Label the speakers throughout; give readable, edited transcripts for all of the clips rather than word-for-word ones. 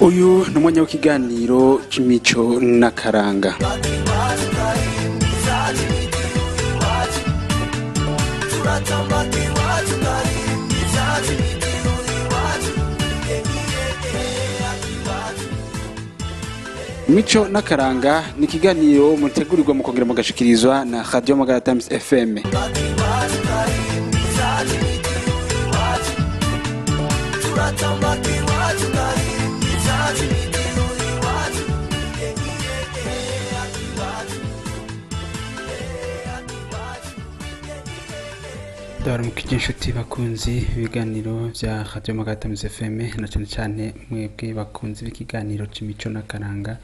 Speaker 1: Uyu ni umwanya w'ikiganiro c'imico n'akaranga. Mico n'akaranga ni ikiganiro mutegurirwa mukongera mugashikirizwa na Radio Magara Times FM. Ndabaramukije inshuti bakunzi ibiganiro vya Radio Magara Times FM, na cane cane mwebwe bakunzi b'ikiganiro c'imico n'akaranga,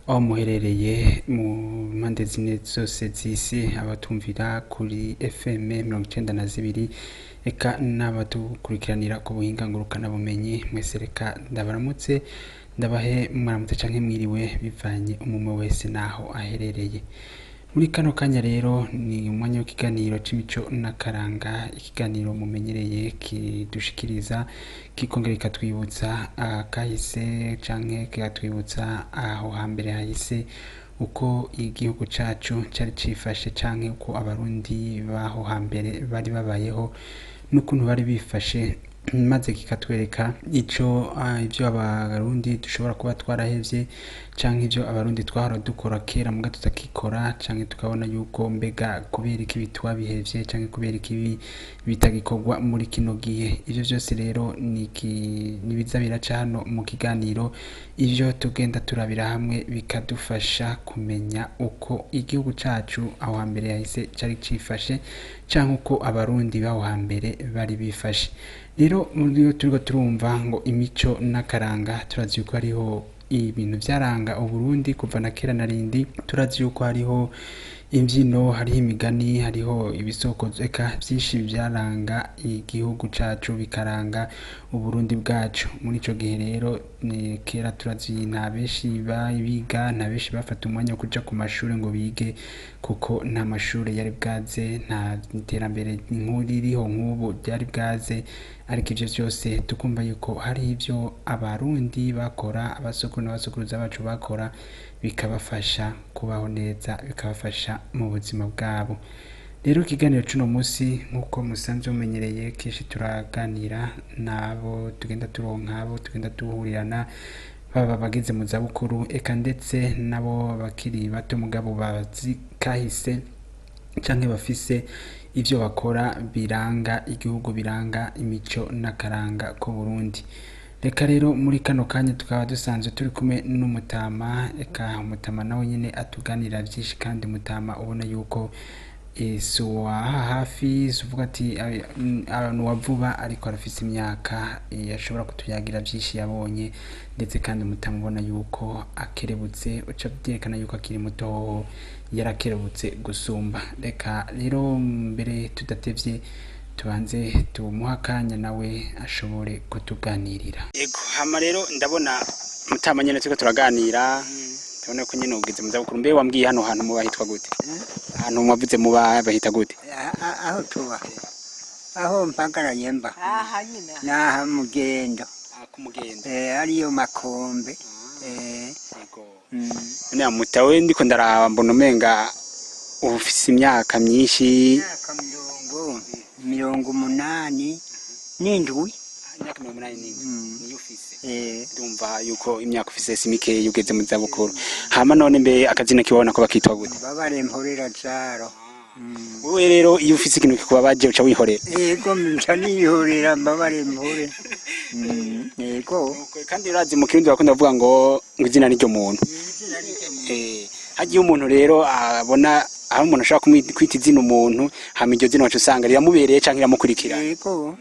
Speaker 1: aho muherereye mu mpande zine zose z'isi, abatumvira kuri FM 92, eka n'abadukurikiranira ku buhinga ngurukanabumenyi. Mwese reka ndabaramutse, ndabahe mwaramutse canke mwiriwe, bivanye umwe wese naho aherereye. Muri kano kanya rero ni umwanya w'ikiganiro c'imico n'akaranga, ikiganiro mumenyereye kidushikiriza, kikongera kikatwibutsa akahise canke kikatwibutsa aho hambere hahise, uko igihugu cacu cari cifashe canke uko Abarundi baho hambere bari babayeho n'ukuntu bari bifashe, maze kikatwereka ico ivyo Abarundi dushobora kuba twarahevye canke ivyo Abarundi twahora dukora kera muga tutakikora, canke tukabona yuko mbega kubera iki ibi twabihevye canke kubera iki ibi bitagikorwa muri kino gihe. Ivyo vyose rero nibiza biraca hano mu kiganiro, ivyo tugenda turabira hamwe bikadufasha kumenya uko igihugu cacu aho hambere hahise cari cifashe canke uko Abarundi baho hambere bari bifashe. Rero muri turiko turumva ngo imico n'akaranga, turazi yuko hariho ibintu vyaranga Uburundi kuva na kera na rindi. Turazi yuko hariho imvyino, hariho imigani, hariho ibisokozo, eka vyinshi vyaranga igihugu cacu, bikaranga Uburundi bwacu. Muri ico gihe rero ni kera, turazi nta benshi biga, nta benshi bafata umwanya wo kuja ku mashure ngo bige, kuko nta mashure yari bwaze, nta iterambere ririho nk'ubu ryari bwaze. Ariko ivyo vyose tukumva yuko hari ivyo Abarundi bakora, abasokuru n'abasokuruza bacu bakora, bikabafasha kubaho neza, bikabafasha mu buzima bwabo. Rero ikiganiro c'uno musi, nk'uko musanzwe mumenyereye, kenshi turaganira n'abo tugenda turonka, abo tugenda duhurirana, baba abageze mu zabukuru, eka ndetse n'abo bakiri bato mugabo bazi kahise canke bafise ivyo bakora biranga igihugu, biranga imico n'akaranga k'Uburundi. Reka rero muri kano kanya tukaba dusanzwe turi kumwe n'umutama, eka umutama nawe nyene atuganira vyinshi, kandi umutama ubona yuko si uwaha hafi, si uvuga ati ni uwa vuba, ariko arafise imyaka, ashobora kutuyagira vyinshi yabonye, ndetse kandi umutama ubona yuko akerebutse, uca vyerekana yuko akiri muto, yarakerebutse gusumba. Reka rero mbere tudatevye tubanze tumuhe akanya nawe ashobore kutuganirira. Yego, hama rero ndabona mutama nyene turiko turaganira, ndabona ko nyene ugeze mu zabukuru. Mbe wambwiye hano hantu muba hitwa gute? Ahantu mwavuze muba bahita gute?
Speaker 2: Aho tuba, aho mpagaranye mba
Speaker 3: aha nyine.
Speaker 2: Naha Mugendo.
Speaker 1: Ku Mugendo.
Speaker 2: Ariyo Makombe.
Speaker 1: Yego. None mutawe ndiko ndaraba mbona umenga ufise imyaka myinshi.
Speaker 2: Imyaka 87.
Speaker 1: Imyaka 87 niyo ufise?
Speaker 2: Eh.
Speaker 1: Ndumva yuko imyaka ufise si mikeya, ugeze mu zabukuru. Hama none mbe akazina kiwabona ko bakitwa gute?
Speaker 2: Babare mporera zaro.
Speaker 1: Wewe rero iyo ufise ikintu kikubabaje uca wihorera?
Speaker 2: Yego, nca nihorera, mbabare mpore. Yego.
Speaker 1: Kandi urazi mu Kirundi bakunda kuvuga ngo izina ni ryo muntu. Hagiye umuntu rero abona aho umuntu ashobora kwita izina umuntu, hama iryo zina waca usanga riramubereye canke riramukurikira.
Speaker 2: Yego.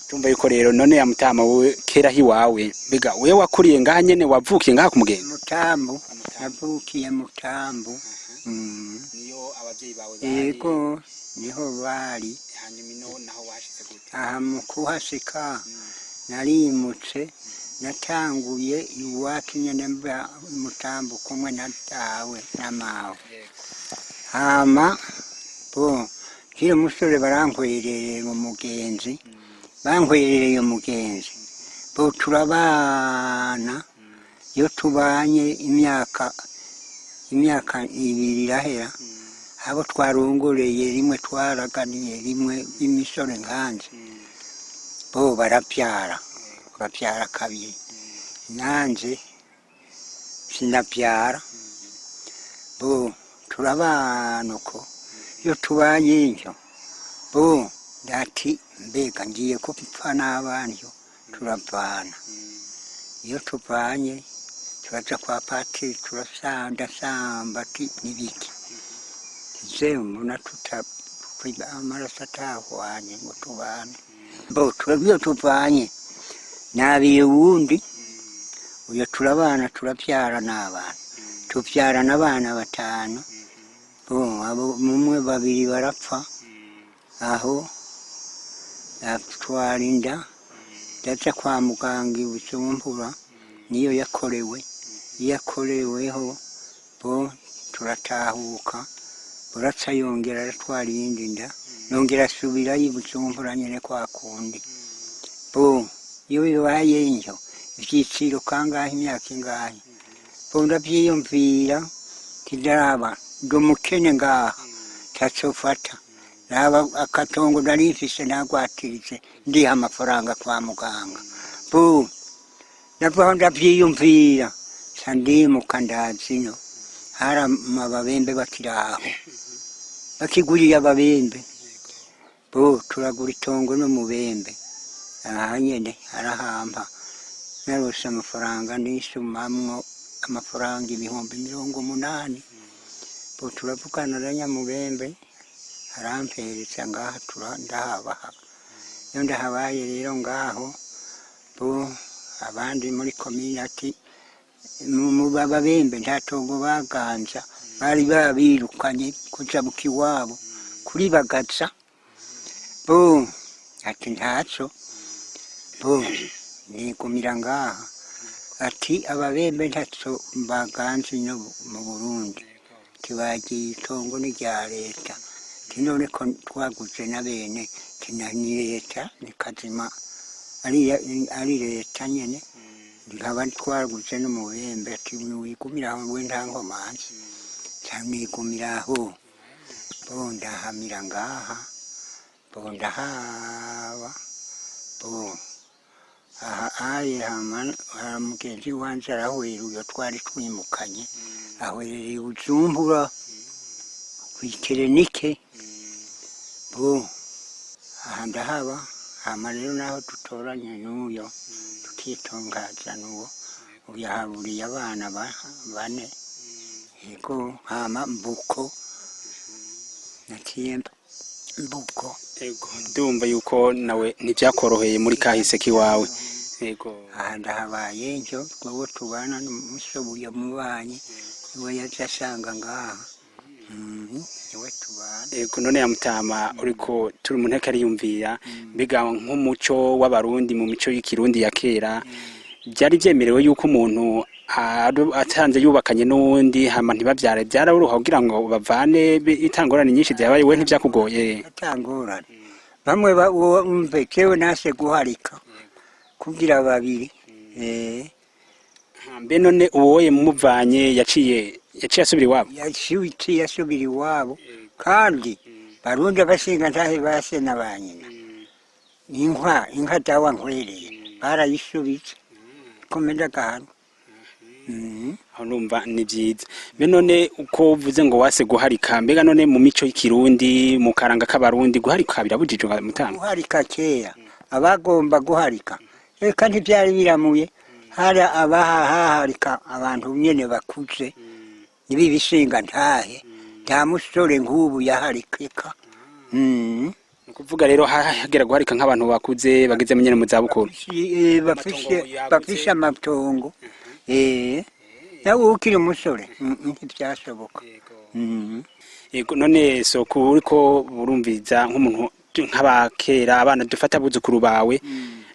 Speaker 1: Tumva yuko rero none ya mutama, wowe kera hiwawe, mbega wewe wakuriye ngaha nyene, wavukiye ngaha ku Mugendo?
Speaker 2: Mutambu, navukiye Mutambu.
Speaker 1: Niyo abavyeyi bawe?
Speaker 2: Yego, niho bari.
Speaker 1: Hanyuma ino naho washitse gute?
Speaker 2: Aha mu kuhashika narimutse, natanguye iwacu nyene mba Mutambu kumwe na dawe na mawe. Hama bo nkiri umusore barankwerereye umugenzi, bankwerereye umugenzi, bo turabana. Iyo tubanye imyaka 2 irahera, abo twarongoreye rimwe, twaraganiye rimwe b'imisore nkanje, bo baravyara, bavyara kabiri, nanje sinavyara. Bo turabana uko. Iyo tubanye ivyo, bo ndati mbega ngiye gupfa n'abana, turavana. Iyo tuvanye turaja kwa patiri, turasamba, ati nibiki je mbona tuta amaraso atahwanye ngo tubane? Bo iyo tuvanye nabiye uwundi uyo, turabana, turavyara n'abana, tuvyarana abana 5. Bo abo mumwe babiri barapfa, aho atwara inda, ndaja kwa muganga i Bujumbura, niyo yakorewe. Iyo yakoreweho, bo turatahuka, buraca yongera aratwara iyindi nda, nongera asubirayo i Bujumbura nyene kwa kundi. Bo iyo bibaye ivyo ivyiciro kangahe, imyaka ingahe, bo ndavyiyumvira nti ndaraba ndi umukene ngaha, ntacofata, raba akatongo nari mfise nagwatiritse ndiha amafaranga kwa muganga. Bo ndavaho ndavyiyumvira, nca ndimuka ndaza ino. Hari ababembe bakiri aho, bakiguriye ababembe. Bo turagura itongo no mubembe aha nyene, arahampa. Narose amafaranga, nisumamwo amafaranga 80,000. Bo turavugana na nyamubembe, arampereza ngaha, ndahabaha. Iyo ndahabaye rero ngaho, bo abandi muri komine ati mu babembe nta tongo baganza, bari babirukanye kuja iwabo kuribagaza. Bo ati ntaco, bo nigumira ngaha. Ati ababembe ntaco baganza ino mu Burundi, tibagiye, itongo ni rya leta. Ti none ko twaguze na bene? Ti ni leta, ni kazima ari leta nyene, nkaba twaguze n'umubembe. Ati wigumira aho we, nta nkomanzi. Nca nigumira aho, bo ndahamira ngaha, bo ndahaba. Bo aha aye hama mugenzi wanje arahwera, uyo twari twimukanye ahwerera i Bujumbura kw'iterenike. Bo aha ndahaba. Hama rero naho dutoranye n'uyo, tukitongaza n'uwo, uyu yahaburiye abana bane. Yego, hama mbuko naciye mbuko.
Speaker 1: Ego, ndumva yuko nawe ntibyakoroheye muri kahise kiwawe. Ego.
Speaker 2: Aha ndahabaye njo uwo tubana n'umusobuye mubanyi, niwe yaje asanga ngaha. Niwe tubana.
Speaker 1: Ego, none ya mutama, uriko turi mu nteko ariyumvira, mbega nk'umuco w'abarundi, mu mico y'ikirundi ya kera, byari byemerewe yuko umuntu atanze yubakanye n'uwundi hama ntibavyare, byararuha kugira ngo bavane itangorane nyinshi zabaye? We ntivyakugoye?
Speaker 2: Atangorane. Bamwe umve jewe nase guharika kugira babiri.
Speaker 1: Mbe none uwoye muvanye yaciye asubira iwabo?
Speaker 2: Yaciye asubira iwabo, kandi barundi abashinga ntahe base na ba nyina, inka dawa nkwereye barayisubitse komenda gahano.
Speaker 1: Aho numva ni vyiza. Mbe none uko uvuze ngo wase guharika, mbega none mu mico y'ikirundi, mu karanga k'abarundi, guharika birabujijwe mutama?
Speaker 2: Guharika kera, abagomba guharika, reka ntibyari biramuye. Hari abahaharika abantu nyene bakuze, nibibishinga ntahe, nta musore nk'ubu yaharikika.
Speaker 1: Ni ukuvuga rero hagera guharika nk'abantu bakuze bageze nyene mu zabukuru.
Speaker 2: Bafise
Speaker 1: Amatongo yagutse.
Speaker 2: Bafise amatongo, nawe ukiri umusore, ntivyashoboka.
Speaker 1: Yego, none soko uriko burumviza nk'umuntu nk'abakera, abana dufata abuzukuru bawe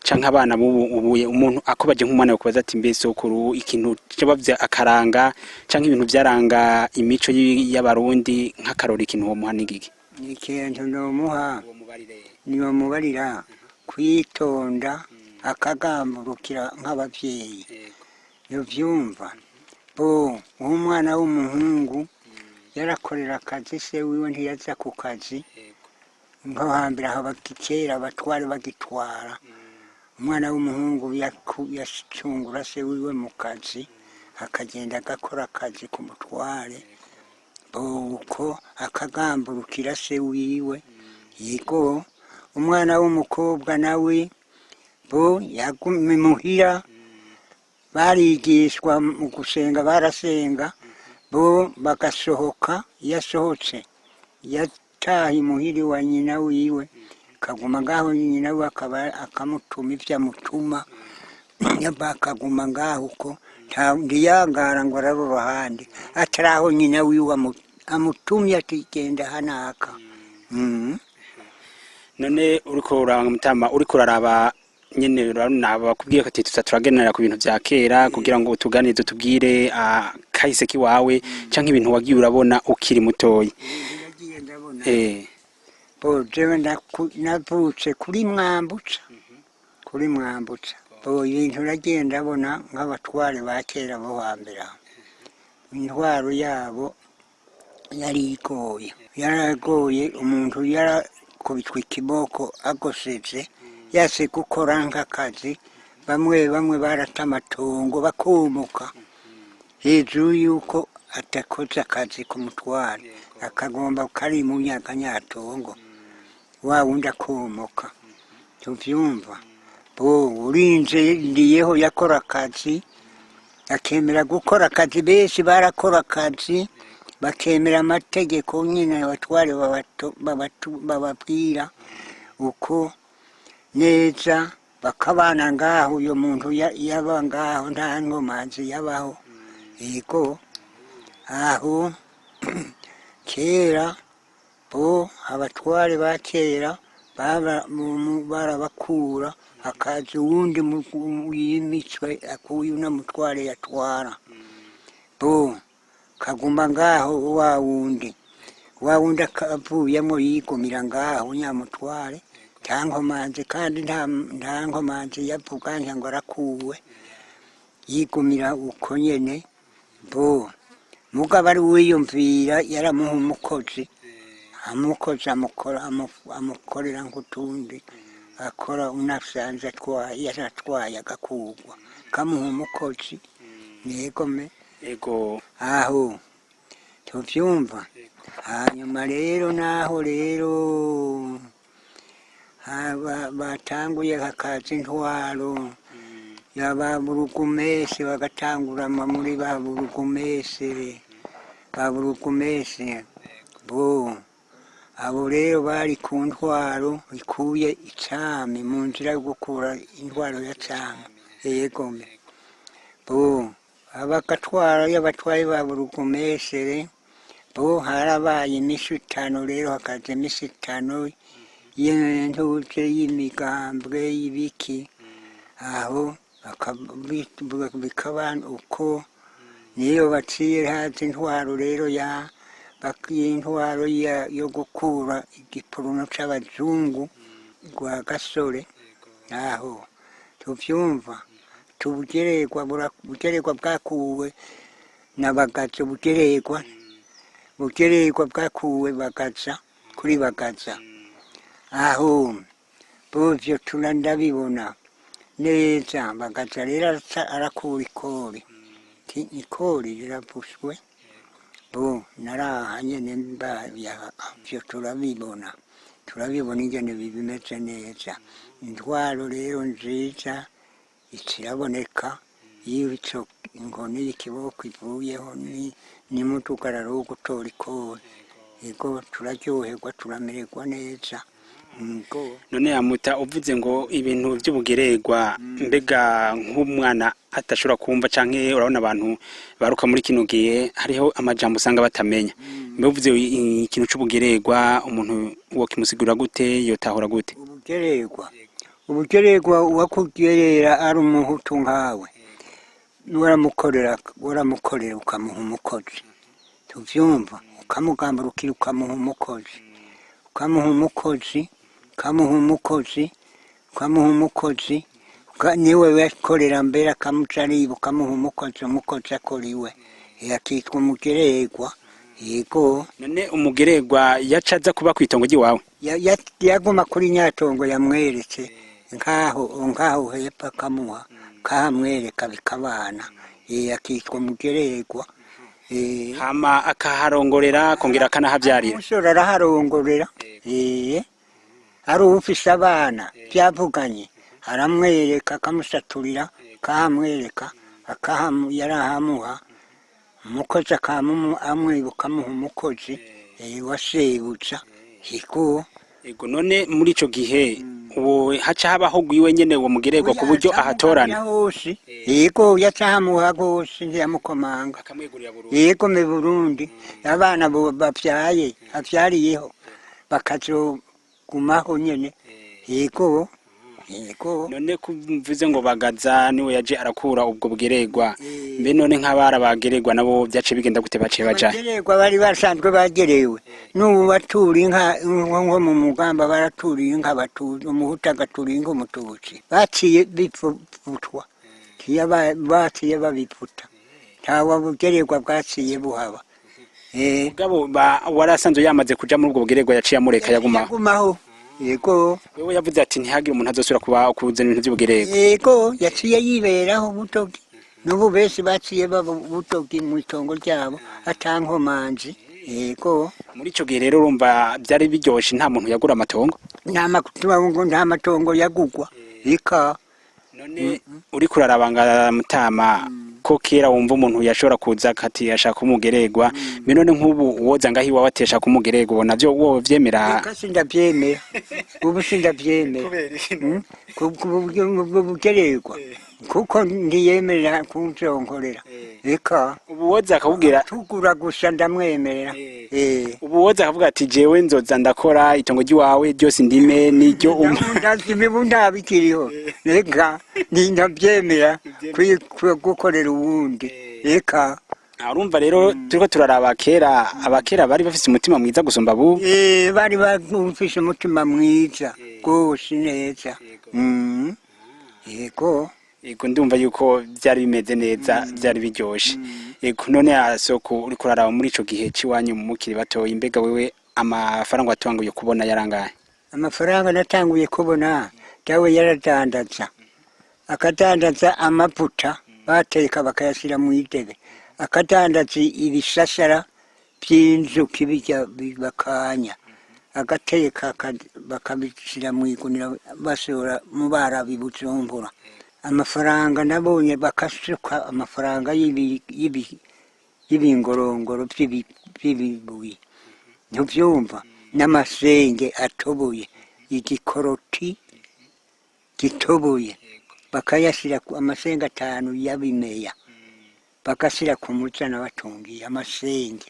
Speaker 1: canke abana bubu, ubuye umuntu akubaje nk'umwana yokubaza ati mbe sokuru, ikintu cyo akaranga canke ibintu vyaranga imico y'abarundi, nk'akarori, ikintu wo muha n'igiki?
Speaker 2: Ikintu nomuha, nibamubarira kwitonda, akagamburukira nk'abavyeyi. Ntuvyumva? Bo umwana w'umuhungu yarakorera akazi se wiwe, ntiyaza ku kazi. Nko hambere aho kera abatware bagitwara, umwana w'umuhungu yacungura se wiwe mu kazi, akagenda agakora akazi ku mutware, uko akagamburukira se wiwe. Yego, umwana w'umukobwa nawe bo yagumye muhira, barigishwa mu gusenga, barasenga, bo bagasohoka. Iyo asohotse yataha imuhiri wa nyina wiwe, akaguma ngaho, nyina we akaba akamutuma ivyo amutuma, akaguma ngaho uko, ntiyangara ngo ararora ahandi atari aho nyina wiwe amutumye ati genda hanaka.
Speaker 1: None uriko mutama, uriko uraraba nyene, urabona bakubwiye ko ati tuza turagenera ku bintu vya kera kugira ngo utuganirize, utubwire kahise kiwawe canke ibintu wagiye urabona ukiri mutoyi.
Speaker 2: Nagiye ndabona. Bo jewe navutse kuri Mwambutsa, kuri Mwambutsa. Bo ibintu nagiye ndabona nk'abatware ba kera bo hambere aho, intwaro yabo yari igoye, yaragoye. Umuntu yarakubitwa ikiboko agoseze, yase gukora nk'akazi. Bamwe bamwe barata amatongo bakumuka hejuru y'uko atakoze akazi ku mutware, akagomba kari mu myaka nyatongo wa wundi akomoka. Tuvyumva? Bo urinze ndiyeho yakora akazi, akemera gukora akazi. Benshi barakora akazi, bakemera amategeko nyine abatware bababwira uko neza, bakabana ngaho. Uyo muntu yaba ngaho, nta nkomanzi yabaho. Yego, aho kera bo abatware ba kera barabakura, hakaza uwundi yimitswe akuye uno mutware yatwara, bo kaguma ngaho. Wa wundi, wa wundi akavuyemo yigumira ngaho nyamutware, nta nkomanzi, kandi nta nkomanzi yavuga ngo arakuwe, yigumira uko nyene. Bo mugabo ari wiyumvira yaramuha umukozi, amukozi amukora amukorera nk'utundi akora, unasanze atwaye, yaratwaye agakugwa, kamuha umukozi nigome. Aho tuvyumva? Hanyuma rero naho rero batanguye hakaza intwaro ya ba burugumese, bagatangura muri ba burugumese, ba burugumese. Bo abo rero bari ku ntwaro ikuye icami, mu nzira yo gukura intwaro ya cami. Yegome, bo abagatwara iyo abatwaye ba burugumesere, bo harabaye imishitano. Rero hakaza imishitano y'intuze, y'imigambwe, y'ibiki aho bikaba uko. Niyo baciye haza intwaro rero ya intwaro yo gukura igipuruno c'abazungu rwa Gasore. Aho tuvyumva? Tubugererwa, bugererwa bwakuwe na Bagaza, bugererwa, bugererwa bwakuwe Bagaza, kuri Bagaza. Aho bovyo ndabibona neza. Bagaza rero arakura ikori. Ti ikori riravuswe. Bo naraha nyene mbaya, ivyo turabibona, turabibona ingene bimeze neza. Intwaro rero nziza ikiraboneka iyo ico inkoni y'ikiboko ivuyeho, ni n'umudugararo wo gutora ikori. Ego, turaryoherwa, turamererwa neza. Ego.
Speaker 1: None amuta, uvuze ngo ibintu by'ubugererwa, mbega nk'umwana atashobora kumva, canke urabona abantu baruka muri kino gihe hariho amajambo usanga batamenya, mbe uvuze ikintu c'ubugererwa, umuntu wokimusigurira gute, yotahura gute?
Speaker 2: Ubugererwa, ubugererwa, uwakugerera ari umuhutu nkawe, waramukorera, waramukorera, ukamuha umukozi. Tuvyumva? Ukamugamburukira, ukamuha umukozi, ukamuha umukozi, ukamuha umukozi, ukamuha umukozi, Niwe yakorera mbere akamuca aribuka amuha umukozi, umukozi akora iwe. Akitwa umugererwa, yego.
Speaker 1: None umugererwa yaca aza kuba kw'itongo ry'iwawe?
Speaker 2: Yaguma kuri nyatongo yamweretse nkaho hepfo, akamuha kahamwereka bikabana. Akitwa umugererwa.
Speaker 1: Hama akaharongorera, akongera akanahavyarira?
Speaker 2: Umusore araharongorera. Ari uwufise abana byavuganye, aramwereka akamusaturira kahamwereka, yarahamuha umukozi, amwibuka amuha umukozi wa sebuja hiko.
Speaker 1: Ego, none muri ico gihe uwo haca habaho gwiwe nyene uwo mugererwa, ku buryo ahatorana?
Speaker 2: Hose, yego, yacahamuha rwose, ntiyamukomanga.
Speaker 1: Akamwegurira burundu?
Speaker 2: Yego, mu Burundi abana bo bavyaye avyariyeho bakazogumaho nyene, yego, yego.
Speaker 1: None kuvuze ngo Bagaza niwe yaje arakura ubwo bugererwa, mbe none nk'abara bagererwa nabo byace bigenda gute? Baciye baja?
Speaker 2: Abagererwa bari basanzwe bagerewe n'ubu batura inka, nko mu Mugamba baratura inka, batura umuhutu agatura inka umututsi, baciye bipfutwa. Baciye babifuta, ntawe bugererwa bwaciye buhaba.
Speaker 1: Mugabo warasanzwe yamaze kuja muri ubwo bugererwa, yaciye amureka yagumaho?
Speaker 2: Yagumaho, yego.
Speaker 1: Wewe yavuze ati ntihagire umuntu azosubira kuba kuzana ibintu vy'ubugererwa?
Speaker 2: Yego, yaciye yiberaho butogi. N'ubu benshi baciye baba butogi mu itongo ryabo atankomanzi, yego.
Speaker 1: Muri ico gihe rero urumva byari biryoshe, nta muntu yagura amatongo?
Speaker 2: Nta matongo, nta matongo yagugwa ika.
Speaker 1: None uriko urarabanga mutama, ko kera wumva umuntu yashobora kuza akati ashaka umugererwa, mbe none nk'ubu woza ngaho iwawe ati ashaka umugererwa, ubona vyo wo vyemera?
Speaker 2: Reka, sindavyemera ubu, sindavyemera. Ku bugererwa, kuko ntiyemerera kunzonkorera eka.
Speaker 1: Ubu woza akakubwira?
Speaker 2: Tugura gusa ndamwemerera.
Speaker 1: Ubu woza akavuga ati jewe nzoza ndakora itongo ry'iwawe ryose, ndime niryo
Speaker 2: Ndazi imibu ntabikiriho, reka ntabyemera gukorera uwundi, reka.
Speaker 1: Urumva rero turiko turaraba kera, abakera bari bafise umutima mwiza gusumba abubu.
Speaker 2: Bari bafise umutima mwiza rwose neza. Yego.
Speaker 1: Yego, ndumva yuko byari bimeze neza, byari biryoshe. Yego, none asoko uriko uraraba muri ico gihe c'iwanyu mukiri batoyi, mbega wewe amafaranga watanguye kubona yarangaye?
Speaker 2: Amafaranga natanguye kubona, dawe yaradandaza, akadandaza amavuta bateka bakayashyira mu idebe, akadandaza ibisasara by'inzuki bijya bakanya agateka bakabishyira mu igunira basohora mu barabi Bujumbura. Amafaranga nabonye bakasuka amafaranga y'ibingorongoro by'ibibuye, ntubyumva, n'amasenge atoboye, igikoroti gitoboye, bakayashyira ku amasenge atanu y'abimeya, bagashyira ku muzana batungiye amasenge.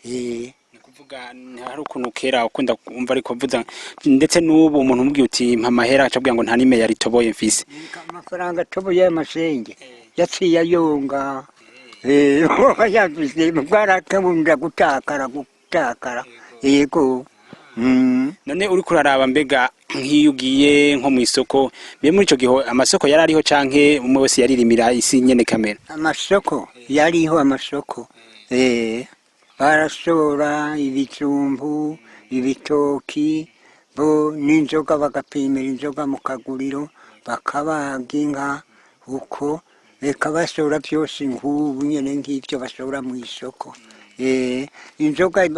Speaker 1: Ni kuvuga hari ukuntu kera ukunda kumva ariko vuza, ndetse n'ubu umuntu umubwiye uti mpa amahera, aca abwira ngo nta n'imeya ritoboye mfise.
Speaker 2: Amafaranga atoboye y'amasenge yaciye ayonga. Yafise bwarakabunda gutakara gutakara, yego.
Speaker 1: None uriko uraraba, mbega nk'iyo ugiye nko mu isoko, mbe muri ico gihe amasoko yari ariho canke umwe wese yaririmira isi nyene kamera?
Speaker 2: Amasoko yariho, amasoko barasora ibijumbu, ibitoki bo n'inzoga, bagapimira inzoga mu kaguriro, bakabaga inka uko, reka basora byose nk'ubu nyene nk'ivyo basora mu isoko. Inzoga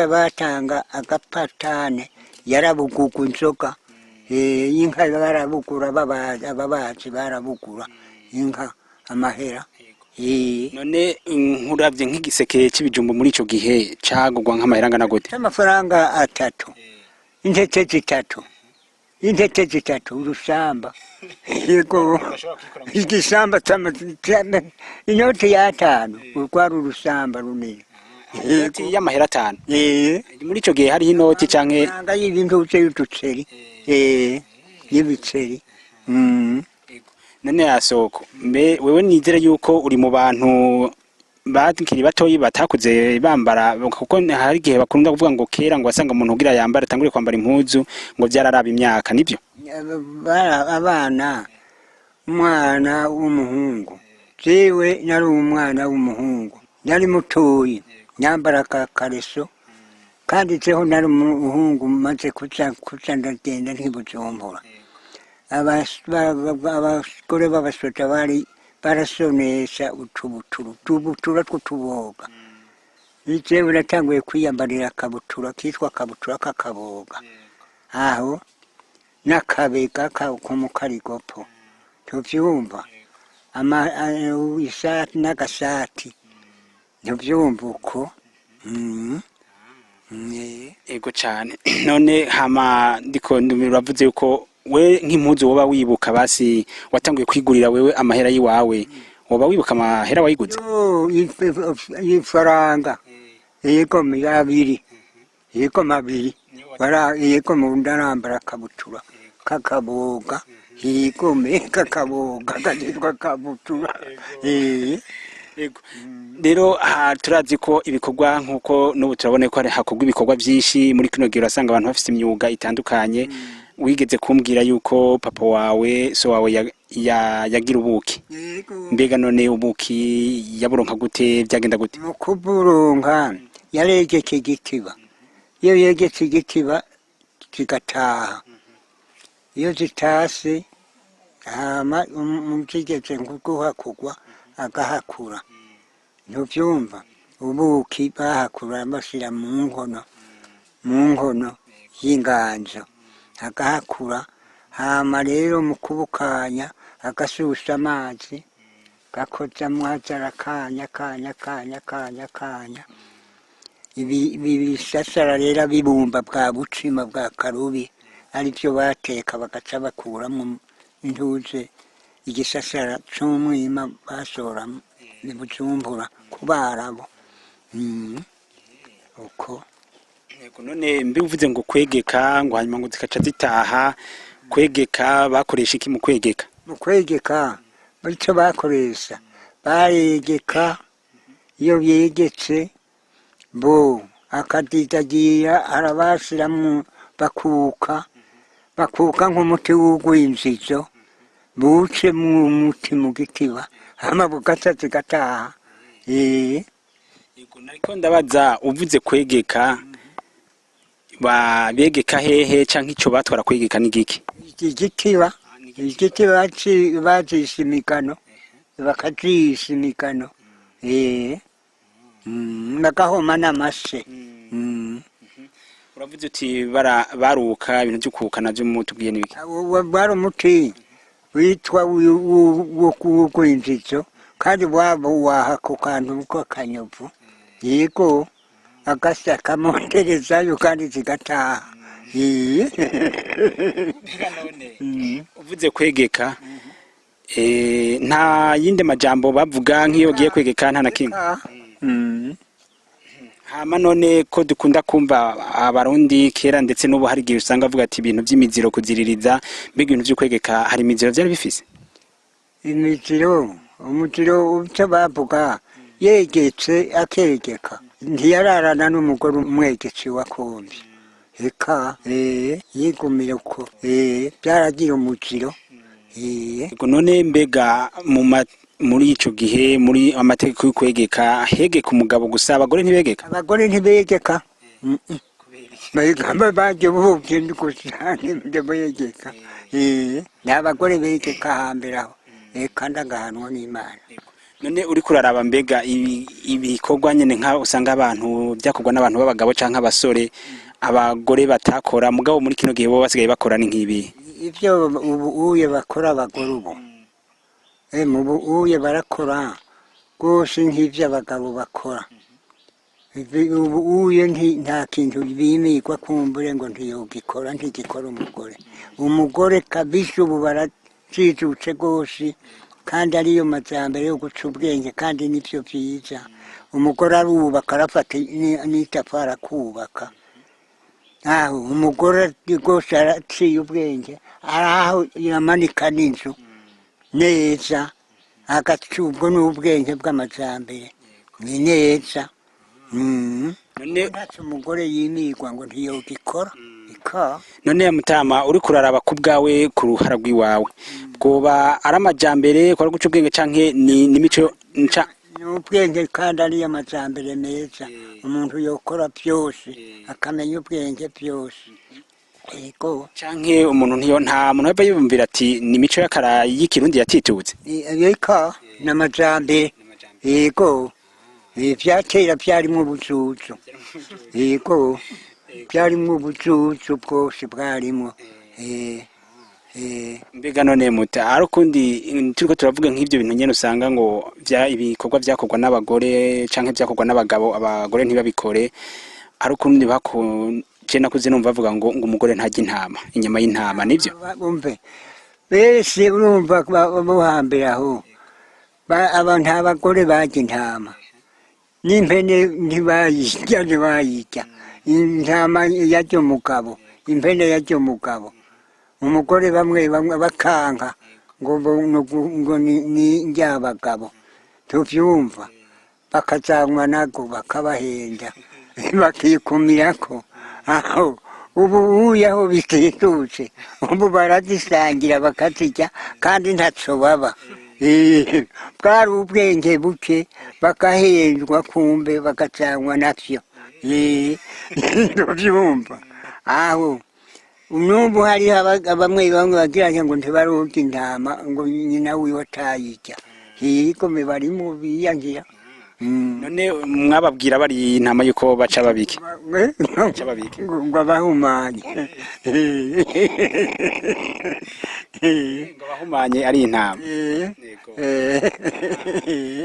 Speaker 2: batanga agapatane, yarabugugwa inzoga. Inka barabugura, ababazi barabugura inka amahera.
Speaker 1: None nkuravye nk'igiseke c'ibijumbu muri ico gihe cagurwa nk'amahera angana gute?
Speaker 2: Amafaranga atatu, intete zitatu, intete zitatu, urusamba, yego, igisamba inoti y'atanu, urwari urusamba runini.
Speaker 1: Inoti y'amahera atanu?
Speaker 2: Eh.
Speaker 1: Muri ico gihe hariho inoti canke?
Speaker 2: Amafaranga y'ibintuze y'uduceri, y'ibiceri.
Speaker 1: None yasoko, mbe wewe nizere yuko uri mu bantu bakiri batoyi batakuze bambara, kuko hari igihe bakunda kuvuga ngo kera ngo wasanga umuntu ugira yambara atangure kwambara impuzu ngo vyararaba imyaka, nivyo?
Speaker 2: Abana. Umwana w'umuhungu, jewe nari umwana w'umuhungu, nari mutoyi, nyambara akakareso, kandi jeho nari umuhungu maze kuja ndagenda ntibujumbura. Abagore b'abasoda bari barasonesha utubutura, utubutura tw'utuboga. Jewe natanguye kwiyambarira akabutura kitwa akabutura k'akaboga, aho n'akabega k'umukarigopo, tuvyumva ishati n'agashati, ntuvyumva uko.
Speaker 1: Ego cane. None hama ndiko ndumira, uravuze yuko we nk'impuzu woba wibuka, basi watanguye kwigurira wewe amahera yiwawe, woba wibuka amahera wayiguze?
Speaker 2: Yo, ifaranga yego abiri, yego mabiri bara, yego mu ndarambara akabutura kakaboga, yego me kakaboga kagitwa kabutura.
Speaker 1: Ego. Rero aha turazi ko ibikorwa, nk'uko n'ubu turabona ko hakorwa ibikorwa byinshi muri kino gihe, urasanga abantu bafite imyuga itandukanye. Wigeze kumbwira yuko papa wawe, so wawe yagira ubuki.
Speaker 2: Yego.
Speaker 1: Mbega none ubuki yaburonka gute? Byagenda gute?
Speaker 2: Mu kuburonka yaregeka igitiba. Iyo yegetse igitiba kigataha, iyo zitase hama zigeze guhakugwa agahakura, ntuvyumva? Ubuki bahakura bashyira mu nkono, mu nkono y'inganzo, agahakura. Hama rero mu kubukanya agashusha amazi, gakozamwo, aza arakanya kanya kanya kanya kanya ibi bisasara rero bibumba bwa bucima bwa karubi, aribyo bateka, bagaca bakuramo intuze, igisasara c'umwima basoramo ni Bujumbura ku Barabu. Uko.
Speaker 1: Yego, none mbe uvuze ngo kwegeka, ngo hanyuma ngo zikaca zitaha, kwegeka bakoresha iki mu kwegeka?
Speaker 2: Mu kwegeka icyo bakoresha, baregeka, iyo yegetse bo akadidagira, arabashiramwo, bakuka bakuka nk'umuti w'ugwinzizo, buce mu muti mu gitiba, hama bugaca zigataha.
Speaker 1: Yego, nariko ndabaza, uvuze kwegeka, ba begeka hehe, canke ico batwara kwegeka ni giki?
Speaker 2: Igitiba, igitiba bazisha imigano, bakazisha imigano, bagahoma n'amase.
Speaker 1: Uravuze uti baruka, ibintu vyo kuka navyo mutubwiye n'ibiki?
Speaker 2: Wari umuti witwa w'ugwinzizo, kandi waba waha ku kantu k'akanyovu, yego, agasa kamonderezayo kandi zigataha.
Speaker 1: Uvuze kwegeka, nta yindi majambo bavuga nk'iyo bagiye kwegeka? Nta na kimwe? Hama none ko dukunda kumva Abarundi kera ndetse n'ubu hari igihe usanga avuga ati ibintu vy'imiziro, kuziririza, mbega ibintu vyo kwegeka hari imiziro vyari bifise?
Speaker 2: Imiziro, umuziro icyo bavuga, yegetse akegeka ntiyararana n'umugore umwegetsi wa kombi, eka yigumira uko, byaragira umuziro.
Speaker 1: Yego, none mbega muri ico gihe, muri amategeko yo kwegeka, hegeka umugabo gusa, abagore ntibegeka?
Speaker 2: Abagore ntibegeka. Bagamba baje buvye gusa ntibegeka. Ni abagore begeka hambere aho, eka ndagahanwa n'Imana.
Speaker 1: None uriko uraraba, mbega ibikorwa nyene nka usanga abantu vyakorwa n'abantu b'abagabo canke abasore, abagore batakora, mugabo muri kino gihe bo basigaye bakora, ni nk'ibi?
Speaker 2: Ibyo ubu uye bakora abagore ubu, ubu uye barakora rwose nk'ibyo abagabo bakora. Ubu uye nta kintu bimigwa kumbure ngo ntiyogikora, ntigikora umugore. Umugore kabisa ubu barajijutse rwose, kandi ariyo majambere yo guca ubwenge, kandi nibyo vyiza. Umugore arubaka, arafata n'itafari akubaka. Aho umugore rwose araciye ubwenge, araho yamanika n'inzu neza, agaca ubwo n'ubwenge bw'amajambere ni neza.
Speaker 1: None
Speaker 2: Ntaco umugore yimigwa ngo ntiyogikora. Eka.
Speaker 1: None mutama, uri kuraraba ku bwawe, ku ruhara rw'iwawe, bwoba ari amajambere kwari guca ubwenge canke ni n'imico nca?
Speaker 2: Ni ubwenge, kandi ari amajambere meza. Umuntu yokora byose akamenya ubwenge byose, ego.
Speaker 1: Canke umuntu ntiyo, nta muntu yava yiyumvira ati ni imico y'akara y'ikirundi yatitutse?
Speaker 2: Eka, ni amajambere, yego. Ivyakera vyarimwo ubuzuzu, yego, vyarimwo ubuzuzu bwose bwarimwo.
Speaker 1: Mbega none muta, ari ukundi turiko turavuga nk'ivyo bintu nyene, usanga ngo vya ibikorwa vyakorwa n'abagore canke vyakorwa n'abagabo, abagore ntibabikore, ari ukundi bako je nakuze numva bavuga ngo umugore ntarya intama, inyama y'intama, nivyo?
Speaker 2: Umve, bese urumva bo hambere aho abantu abagore barya intama n'impene ntibayirya, ntibayirya. Intama yarya umugabo, impene yarya umugabo, umugore bamwe bamwe bakanka ngo ngo ni ndyabagabo, tuvyumva, bakazanywa nago bakabahenda bakikumirako. Aho ubu uya aho bititutse, ubu barazisangira bakazirya kandi ntaco baba. Bwari ubwenge buke, bakahendwa kumbe bagacanywa navyo. Tuvyumva aho n'ubu hariho bamwe bamwe bagira ngo ntibarurya intama, ngo nyina wiwe atayirya, higome barimo biyangira.
Speaker 1: None mwababwira bari intama yuko baca babike? Baca babike.
Speaker 2: Ngo abahumanye.
Speaker 1: Ngo abahumanye ari intama.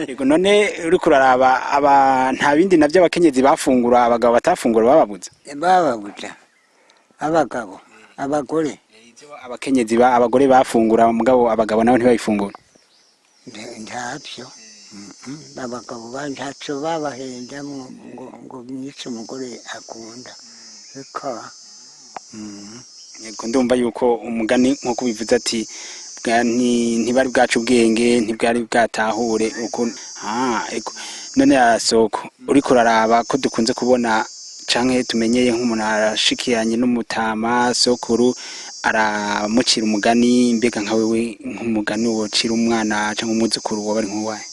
Speaker 1: Yego, none uriko uraraba aba nta bindi navyo abakenyezi bafungura abagabo batafungura bababuza?
Speaker 2: Bababuza abagabo, abagore?
Speaker 1: Abakenyezi ba abagore bafungura, mugabo abagabo nabo ntibabifungura.
Speaker 2: Ntavyo. Abagabo ntaco babahendamwo ngo nico umugore akunda, eka.
Speaker 1: Yego, ndumva yuko umugani nkuko bivuze ati ntibari bwacu ubwenge ntibwari bwatahure uko. Ego, none ya soko, uriko uraraba ko dukunze kubona canke tumenyeye nk'umuntu arashikiranye n'umutama sokuru aramucira umugani, mbega nka wewe nk'umugani wocira umwana canke umwuzukuru woba ari nk'uwahe?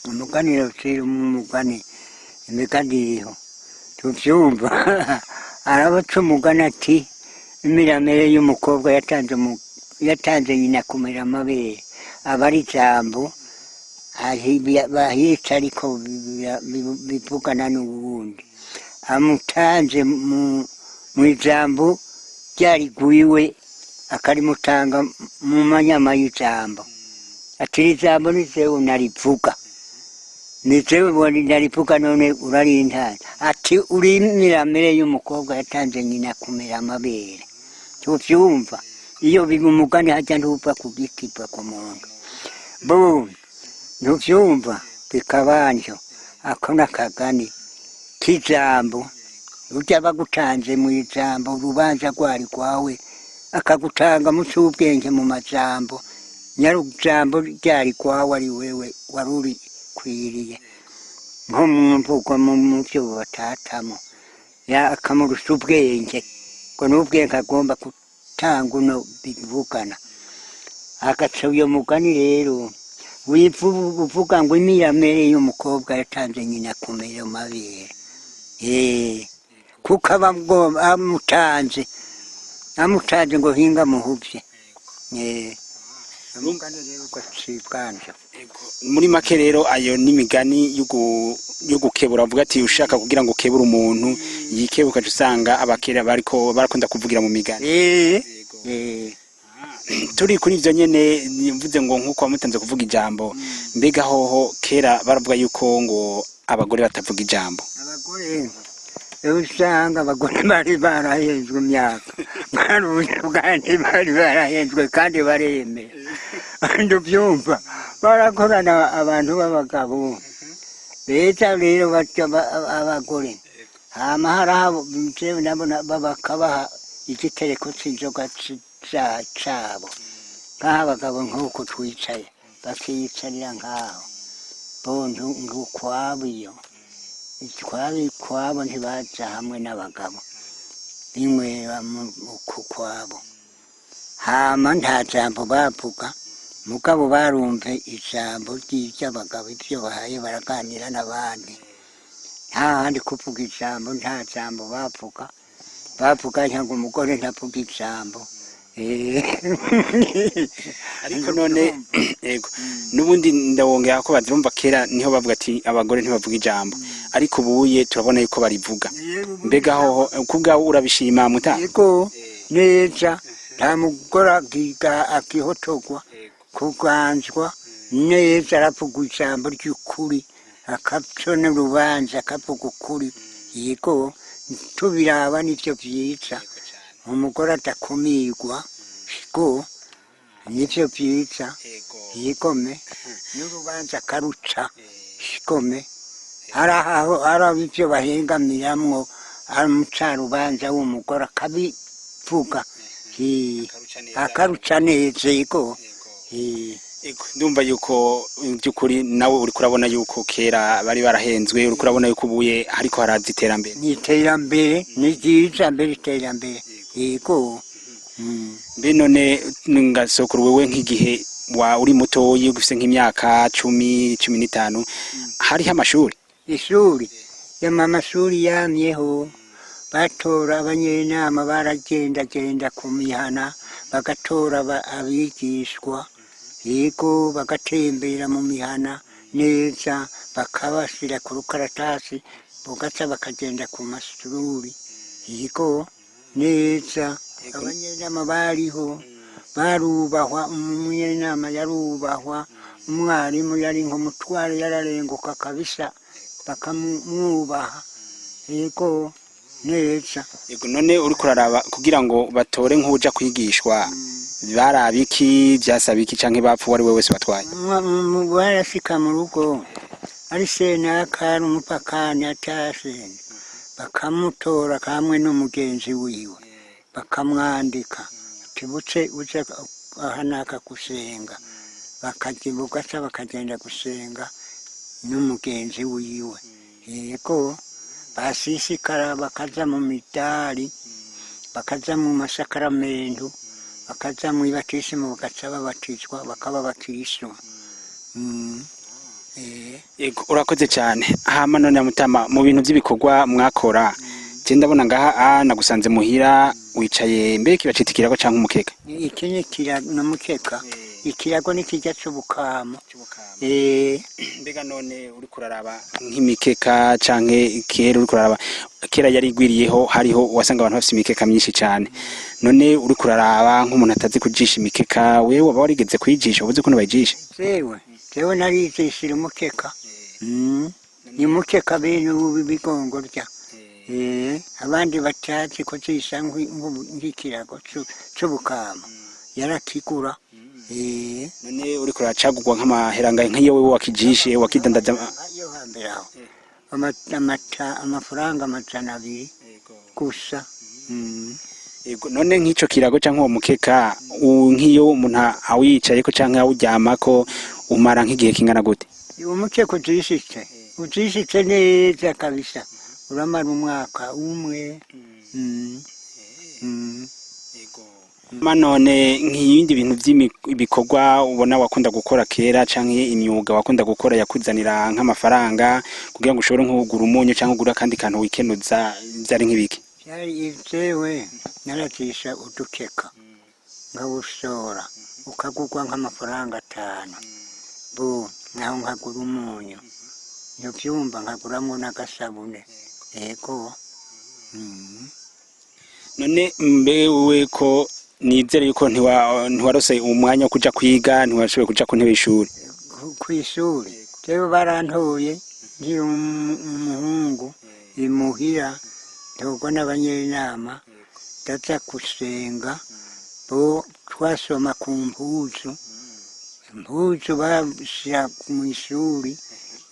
Speaker 2: Umugani ucira umugani, imigani iriho, tuvyumva, arabaca umugani ati imiramere y'umukobwa yatanze yatanze nyina kumera amabere, aba ari ijambo bahica, ariko bivugana n'uwundi amutanze mu ijambo ryarigwiwe, akarimutanga mu manyama y'ijambo, ati iri jambo ni jewe narivuga, ni jewe narivuga, none urarintanze, ati uri imiramere y'umukobwa yatanze nyina kumera amabere. Tuvyumva, iyo biba umugani hajya ntuva ku giti, va ku muntu bo, ntuvyumva, bikabanjo ako n'akagani k'ijambo urya bagutanze mu ijambo, urubanza rwari rwawe, akagutanga mu c'ubwenge mu majambo, nyarujambo ryari rwawe, ari wewe wari urikwiriye, nko mu mvugo mu vyo batatamo ya akamurusha ubwenge, ngo n'ubwenge agomba gutanga uno bivugana, agaca uyo mugani rero uvuga ngo imiramere y'umukobwa yatanze nyina kumera amabere. Kuko aba amutanze, amutanze ngo hinga muhuvye. Umugani rero ugacibwanje.
Speaker 1: Muri make rero ayo n'imigani yo gukebura, avuga ati ushaka kugira ngo ukebure umuntu yikebuka, ukaca usanga abakera bariko barakunda kuvugira mu migani. Turi kuri ivyo nyene, mvuze ngo nkuko wamutanze kuvuga ijambo, mbega hoho kera baravuga yuko ngo abagore batavuga ijambo?
Speaker 2: Abagore, usanga abagore bari barahenzwe imyaka, kandi bari barahenzwe kandi baremera, ndubyumva, barakorana abantu b'abagabo beza rero batyo abagore hama haraho jewe nabona bakabaha igitereko c'inzoga cabo, nk'aho abagabo nk'uko twicaye bakiyicarira nk'aho bontu ngukwabo, iyo ikwabo ikwabo ntibaja hamwe n'abagabo. Binywera ku kwabo, hama nta jambo bavuga, mugabo barumve ijambo ry'ivy'abagabo, ivyo bahaye baraganira n'abandi. Nta handi kuvuga ijambo, nta jambo bavuga. Bavuga ngo umugore ntavuga ijambo.
Speaker 1: Ariko none, yego, n'ubundi ndawongera ko bazumva kera niho bavuga ati abagore ntibavuga ijambo, ariko ubuye turabona yuko barivuga. Mbega hoho kubwawe urabishima, muta?
Speaker 2: Yego, neza. Nta mugore agiga akihotogwa kuganzwa. Neza, aravuga ijambo ry'ukuri, akacona urubanza, akavuga ukuri. Yego, tubiraba nivyo vyiza, umugore adakumirwa go nivyo vyiza. Yigome n'urubanza akaruca shikome. Hari aho hari ivyo bahengamiramwo, ari umucarubanza w'umugore akabivuga. Akaruca neza, yego.
Speaker 1: Ego, ndumva yuko by'ukuri nawe uriko urabona yuko kera bari barahenzwe, uriko urabona yuko ubuye hariko haraza iterambere.
Speaker 2: Ni iterambere, ni ryiza mbere, iterambere, yego.
Speaker 1: Mbe none ngasokuru, wewe nk'igihe wa uri mutoyi, ufise nk'imyaka 10, 15, hariho amashuri?
Speaker 2: Ishuri yama, amashuri yamyeho. Batora abanyenama, baragendagenda ku mihana bagatora abigishwa. Yego, bagatembera mu mihana neza, bakabashira ku rukaratasi, bugaca bakagenda ku mashuri. Yego, neza, abanyenama bariho, barubahwa. Umunyenama yarubahwa, umwarimu yari nk'umutware, yararenguka kabisa, bakamwubaha. Yego, neza.
Speaker 1: Yego, none uriko uraraba, kugira ngo batore nk'uja kwigishwa, baraba iki? Vyasaba iki, canke bapfa uwo ari we wese batwaye?
Speaker 2: Barashika mu rugo ari senaka, ari umupakani atasene, bakamutora kamwe n'umugenzi wiwe, bakamwandika ati buce uja aha naka gusenga. Bakaja, bugaca bakagenda gusenga n'umugenzi wiwe. Yego, basisikara bakaja mu midari, bakaja mu masakaramentu, bakaja mu ibatisimu, bagaca babatizwa, bakaba abakristo.
Speaker 1: Yego, urakoze cyane. Hama none mutama, mu bintu by'ibikorwa mwakora, je ndabona ngaha nagusanze muhira wicaye, mbere kibacita ikirago canke umukeka?
Speaker 2: Iki ni ikirago n'umukeka. Ikirago ni kirya c'ubukamo.
Speaker 1: Mbega none uriko uraraba nk'imikeka canke kera, uriko uraraba kera yari igwiriyeho, hariho wasanga abantu bafise imikeka myinshi cane. None uriko uraraba nk'umuntu atazi kujisha imikeka, wewe waba warigeze kuyijisha? Ubuze ukuntu bayijisha?
Speaker 2: Jewe narijishira umukeka. Ni umukeka bene ubu bigongorya. Abandi batazi kujisha nk'ikirago c'ubukamo yarakigura.
Speaker 1: None uriko uracagurwa nk'amahera angahe, nk'iyo wewe wakijishe wakidandaza?
Speaker 2: Yo hambere aho amafaranga 200 gusa.
Speaker 1: Yego, none nk'ico kirago canke uwo mukeka, nk'iyo umuntu awiyicayeko canke awuryamako, umara nk'igihe kingana gute?
Speaker 2: Uwo mukeka ujishitse neza kabisa, uramara umwaka umwe.
Speaker 1: None nk'ibindi bintu by'ibikorwa ubona wakunda gukora kera, canke imyuga wakunda gukora yakuzanira nk'amafaranga kugira ngo ushobore nko kugura umunyu canke ugura akandi kantu wikenuza, vyari nk'ibiki?
Speaker 2: Vyari jewe narajisha udukeka, nkawusora ukagurwa nk'amafaranga 5, bo naho nkagura umunyu, ntuvyumva, nkaguramwo n'agasabune. Yego.
Speaker 1: None mbe wewe ko nizere yuko ntiwarose umwanya wo kuja kwiga, ntiwashoboye kuja ku ntebe y'ishuri?
Speaker 2: Kw'ishuri jewe barantoye nkiri umuhungu imuhira, ntorwa n'abanyenama, ndaja gusenga. Bo twasoma ku mpuzu, impuzu bashira mw'ishuri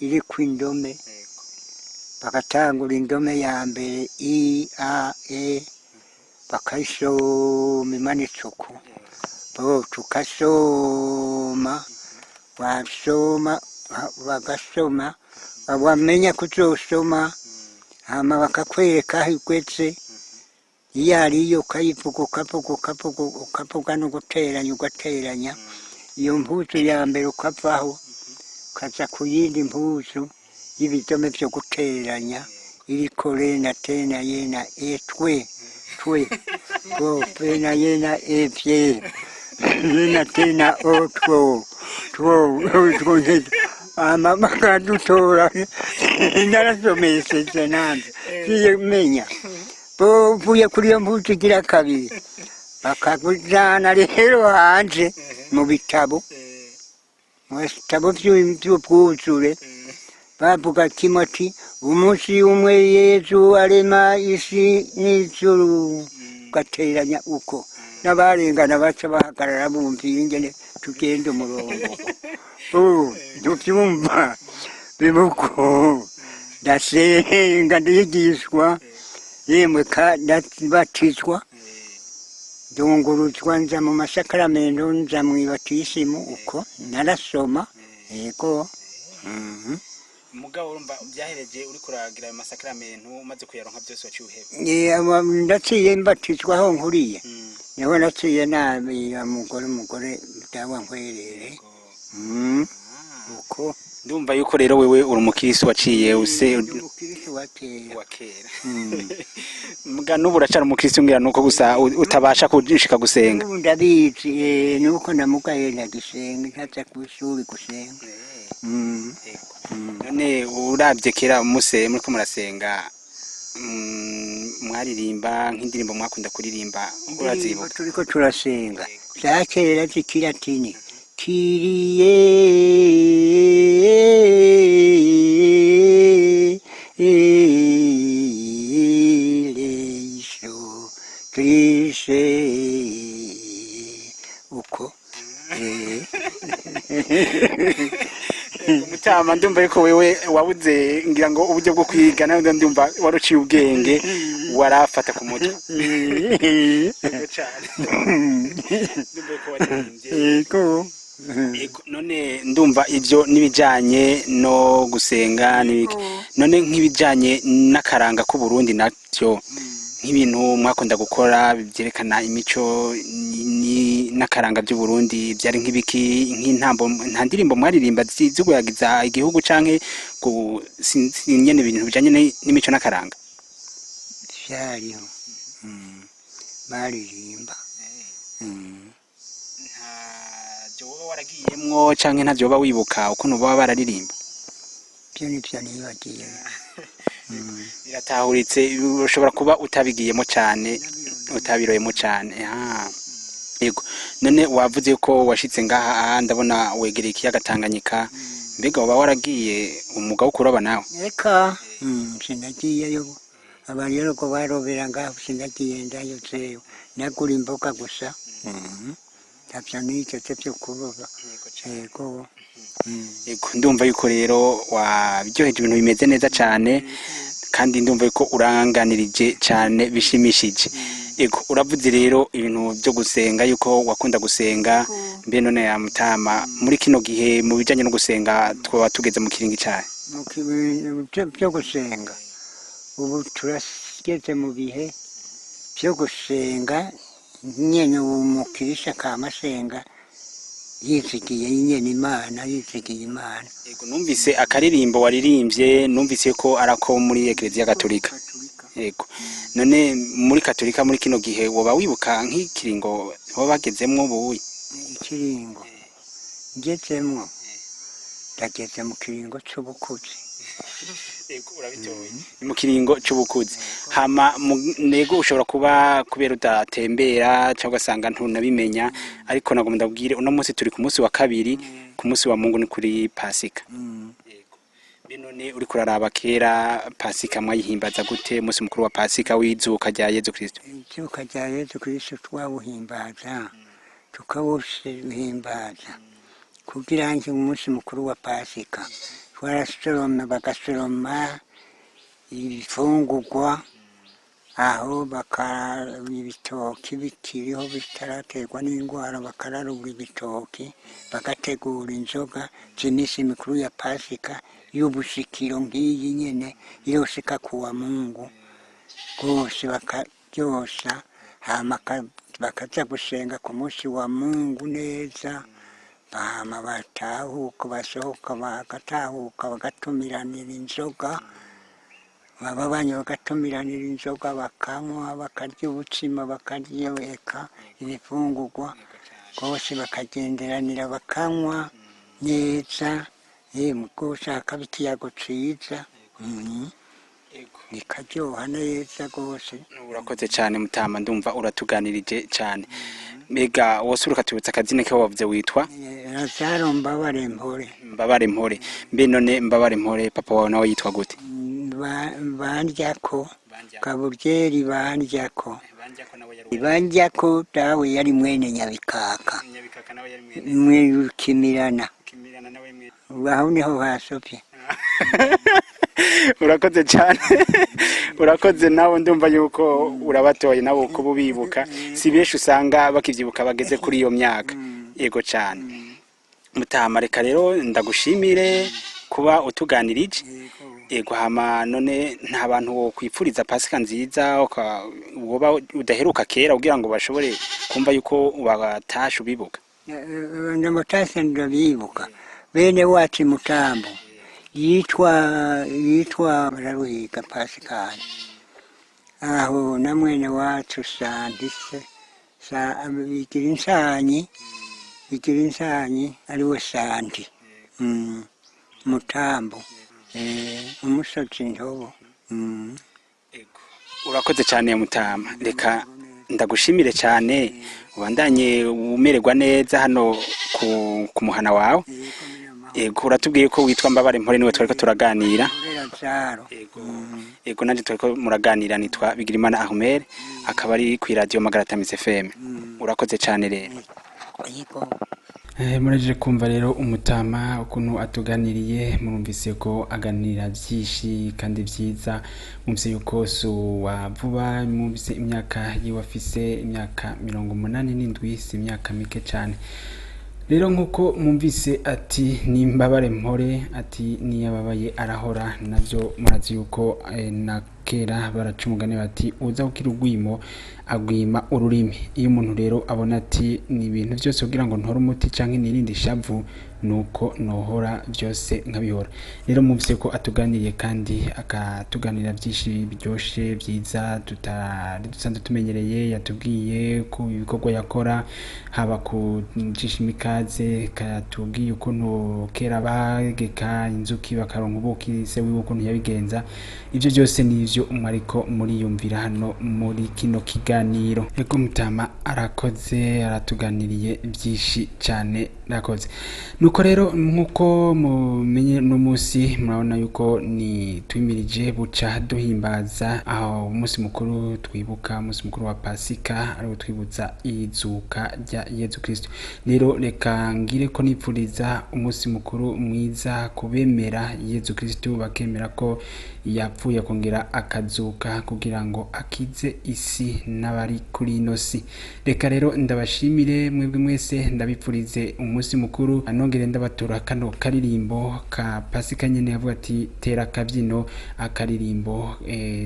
Speaker 2: iriko indome, bagatangura indome ya mbere i a e, bakayisoma imanitse uku. Bo tukasoma, wasoma bagasoma, wamenya kuzosoma, hama bakakwereka aho igeze. Iyo ariyo ukayivuga, ukavuga, ukavuga, ukavuga no guteranya, ugateranya iyo mpuzu ya mbere, ukavaho ukaza ku yindi mpuzu y'ibidome vyo guteranya, iriko re na te na ye na e, twe twe bo pe na ye na e vye ye na te na o, two two two nyene. Hama bakadutora, narasomesheje nanje siyemenya. Uvuye kuri iyo mpuzu igira kabiri, bakakujana rero hanze mu bitabo, mu bitabo vy'ubwuzure. Bavuga kimwe ati: "Umunsi umwe Yezu arema isi n'ijuru." Ugateranya uko, n'abarengana baca bahagarara bumvira ingene tugenda umurongo. Ubu ntuvyumva bibuko. Ndasenga, ndigishwa, yemwe ndabatizwa, ndunguruzwa, nza mu masakaramento, nza mw'ibatisimu, uko narasoma, yego.
Speaker 1: Mugabo urumva byahereje uri kuragira ayo masakramentu, umaze kuyaronka byose waciye uheba?
Speaker 2: Ndaciye mbatizwa aho nkuriye, niho naciye nabira umugore dawa nkwerere. Uko.
Speaker 1: Ndumva yuko rero wewe uri umukristo waciye use
Speaker 2: Ndi umukristo wa kera.
Speaker 1: Wa kera. Muga n'ubu uracara umukristo, ngira nuko gusa utabasha kushika gusenga.
Speaker 2: Ubu ndabizi, nuko namugaye ndagisenga, ntaja kw'ishuri gusenga.
Speaker 1: None uravye kera muse muriko murasenga, mwaririmba nk'indirimbo mwakunda kuririmba,
Speaker 2: Indirimbo
Speaker 1: urazibuka?
Speaker 2: Turiko turasenga za kera z'ikilatini: Kyrie eleison, Christe, uko.
Speaker 1: Mutama, ndumva yuko wewe wabuze ngira ngo uburyo bwo kwiga, nawe ndumva waruciye ubwenge, warafata ku mutwe. Yego cane. Ndumva yuko waririmbye.
Speaker 2: Yego.
Speaker 1: Yego, none ndumva ivyo n'ibijanye no gusenga n'ibiki. None nk'ibijanye n'akaranga k'Uburundi navyo, nk'ibintu mwakunda gukora byerekana imico n'akaranga by'Uburundi byari nk'ibiki? Nk'intambo, nta ndirimbo mwaririmba ziguyagiza igihugu canke nyene ibintu bijanye n'imico n'akaranga?
Speaker 2: Vyariho. Baririmba.
Speaker 1: Ntavyo woba waragiyemwo canke ntavyo woba wibuka ukuntu baba bararirimba?
Speaker 2: Vyo nivyo nibagiye.
Speaker 1: Biratahuritse, ushobora kuba utabigiyemo cane, utabiroyemo cane. Ah. Yego, none wavuze ko washitse ngaha aha, ndabona wegereye ikiyaga Tanganyika. Mbega woba waragiye umwuga wo kuroba nawe?
Speaker 2: Eka, sinagiyeyo. Abarero ko barobera ngaho, sinagiye ndayo jewe, nagura imboga gusa. Ntavyo nigeze vyo kuroba, yego.
Speaker 1: Yego, ndumva yuko rero wabyoheje, ibintu bimeze neza cane, kandi ndumva yuko uranganirije cane bishimishije. Yego, uravuze rero ibintu byo gusenga, yuko wakunda gusenga. Mbe none ya mutama, muri kino gihe mu bijanye no gusenga twaba tugeze mu kiringi cane?
Speaker 2: Mu byo gusenga, ubu turageze mu bihe byo gusenga nyene. Ubu umukirisa kamasenga yizigiye nyene Imana, yizigiye Imana.
Speaker 1: Yego, numvise akaririmbo waririmbye, numvise ko arako muri Eklezia Gatolika. Yego, none muri Katolika muri kino gihe woba wibuka nk'ikiringo baba bagezemwo buye?
Speaker 2: Ikiringo ngezemwo, ndageze mu kiringo c'ubukuzi.
Speaker 1: Yego, urabitoye, ni mu kiringo c'ubukuzi. Hama nego ushobora kuba kubera udatembera cyangwa ugasanga ntunabimenya, ariko nagomba ndabwire uno munsi turi ku munsi wa kabiri, ku munsi wa Mungu ni kuri Pasika. Yego. Mbe none uriko uraraba kera Pasika mwayihimbaza gute, umunsi mukuru wa Pasika w'izuka rya Yezu Kristo?
Speaker 2: Izuka rya Yezu Kristo twawuhimbaza, tukawuhimbaza kugira ngo umunsi mukuru wa Pasika twarasoroma, bagasoroma ibifungurwa aho baka ibitoki bikiriho bitaraterwa n'indwara, bakararura ibitoki, bagategura inzoga z'iminsi mikuru ya Pasika y'ubushikiro nk'iyi nyene yoshika kuwa Mungu rwose. Bakaryosa hama bakaza gusenga ku munsi wa Mungu neza, hama batahuka basohoka bagatahuka bagatumiranira inzoga, baba banywa bagatumiranira inzoga, bakanywa, bakarya ubutsima, bakarya eka ibifungurwa rwose, bakagenderanira, bakanywa neza, yemwe rwose hakaba ikiyago ciza, bikaryoha neza rwose.
Speaker 1: Urakoze cyane mutama, ndumva uratuganirije cyane. Mbega wose urukatubutsa akazina ke wavuze witwa?
Speaker 2: Lazaro Mbabare Mpore.
Speaker 1: Mbabare Mpore. Mbe none Mbabare Mpore, papa wawe nawe yitwa gute?
Speaker 2: Bandyako Kaburyeri, Bandyako, Bandyako dawe yari mwene Nyabikaka, mwe Kimirana, aho niho basopye.
Speaker 1: Urakoze cyane, urakoze. Nawe ndumva yuko urabatoye nawe kuba ubibuka, si benshi usanga bakivyibuka bageze kuri iyo myaka. Yego cyane mutama, reka rero ndagushimire kuba utuganirije. Yego, hama none nta bantu wokwipfuriza Pasika nziza woba udaheruka kera kugira ngo bashobore kumva yuko batashe ubibuka?
Speaker 2: Ndamutase, ndabibuka bene wacu Mutambo yitwa Bararuhiga Pasikali, aho na mwene wacu Sandise Bigira Insanyi ariwe Sandi, Mutambo, umusozi Ntobo.
Speaker 1: Urakoze cyane mutama, reka ndagushimire cyane, ubandanye umererwa neza hano ku muhana wawe. Yego, uratubwiye ko witwa Mbabare Mpore, niwe twariko turaganira.
Speaker 2: Lazaro.
Speaker 1: Yego, nanje twariko muraganira nitwa Bigirimana Ahmed, akaba ari ku radio Magaratamizi FM. Urakoze cyane rero.
Speaker 2: Yego.
Speaker 1: Muraje kumva rero umutama ukuntu atuganiriye, murumvise ko aganira byinshi kandi byiza, mwumvise yuko si uwa vuba, mwumvise imyaka yiwe, afise imyaka 87, si imyaka mike cyane. Rero nk'uko mwumvise ati ni Mbabare Mpore, ati niyababaye arahora, nabyo murazi yuko na kera baraca umugani bati uza gukira urwimo agwima ururimi. Iyo umuntu rero abona ati ni ibintu byose kugira ngo ntore umuti canke nirinde ishavu, nuko nohora byose nkabihora. Rero mwumvise ko atuganiriye kandi akatuganira byinshi biryoshe byiza tutari dusanzwe tumenyereye. Yatubwiye ku ibikorwa yakora, haba ku ncisha imikaze, katubwiye ukuntu kera bageka inzuki bakaronka ubuki, se wiwe ukuntu yabigenza. Ibyo byose ni ivyo mwariko muriyumvira hano muri kino kiganiro. Ego mutama arakoze, aratuganiriye byinshi cyane, arakoze. Nuko rero nk'uko mumenye no munsi murabona yuko ni twimirije buca duhimbaza aho umunsi mukuru twibuka umunsi mukuru wa Pasika, ariwo twibutsa izuka rya Yezu Kristo. Rero reka ngire ko nipfuriza umunsi mukuru mwiza kubemera Yezu Kristo, bakemera ko yapfuye akongera akazuka kugira ngo akize isi n'abari kuri ino si. Reka rero ndabashimire mwebwe mwese, ndabipfurize umunsi mukuru, nongere ndabatura kano karirimbo ka Pasika nyene yavuga ati tera akabyino, akaririmbo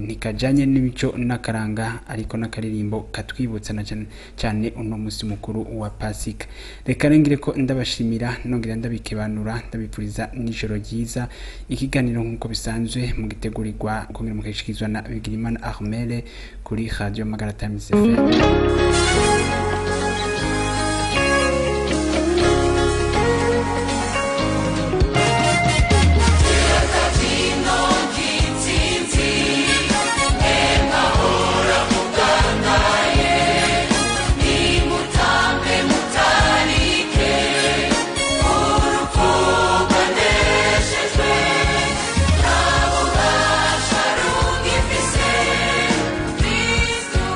Speaker 1: ntikajanye n'imico n'akaranga, ariko n'akaririmbo katwibutsa na cyane cyane uno munsi mukuru wa Pasika. Reka rero ngire ko ndabashimira, nongera ndabikebanura, ndabipfuriza n'ijoro ryiza. Ikiganiro nk'uko bisanzwe mugitegurirwa kongera mukagishyikirizwa na Bigirimana Armel kuri Radio Magara Times FM.
Speaker 3: Kristo.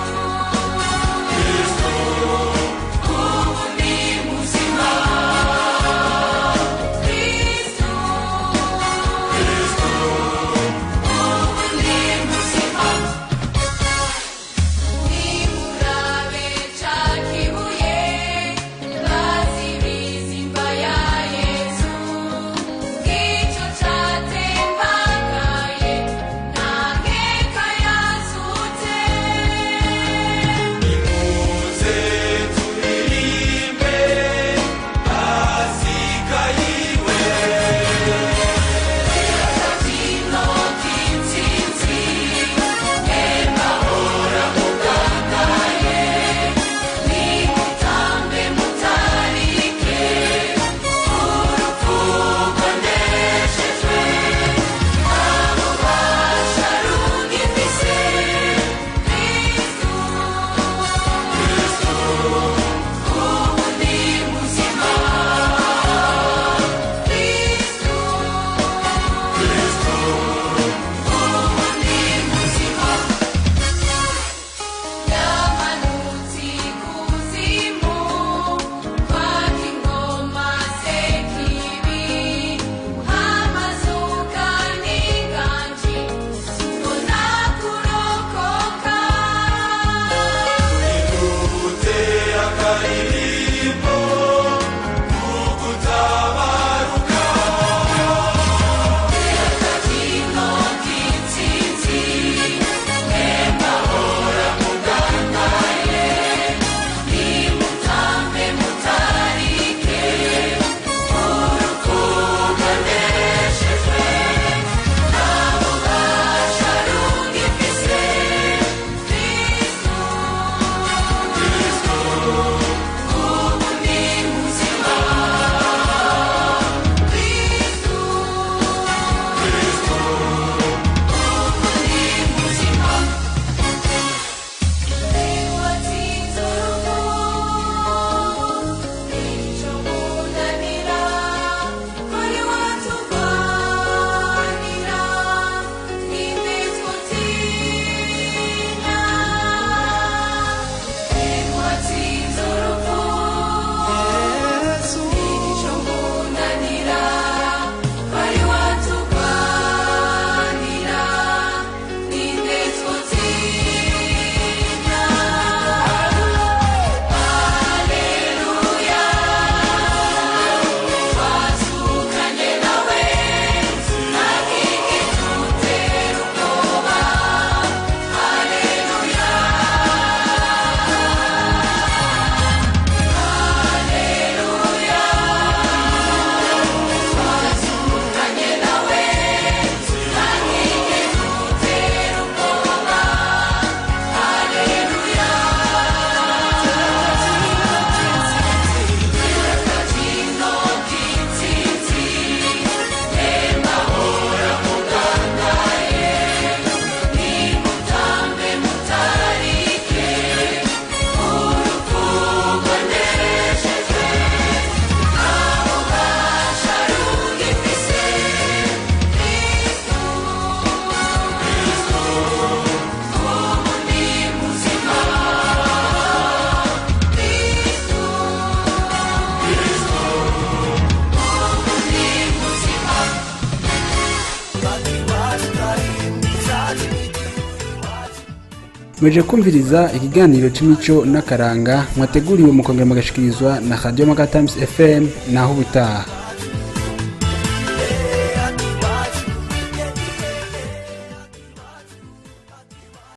Speaker 1: Mweje kumviriza ikiganiro c'imico n'akaranga mwateguriwe mukongera mugashikirizwa na Radio Magatames FM. Naho ubutaha.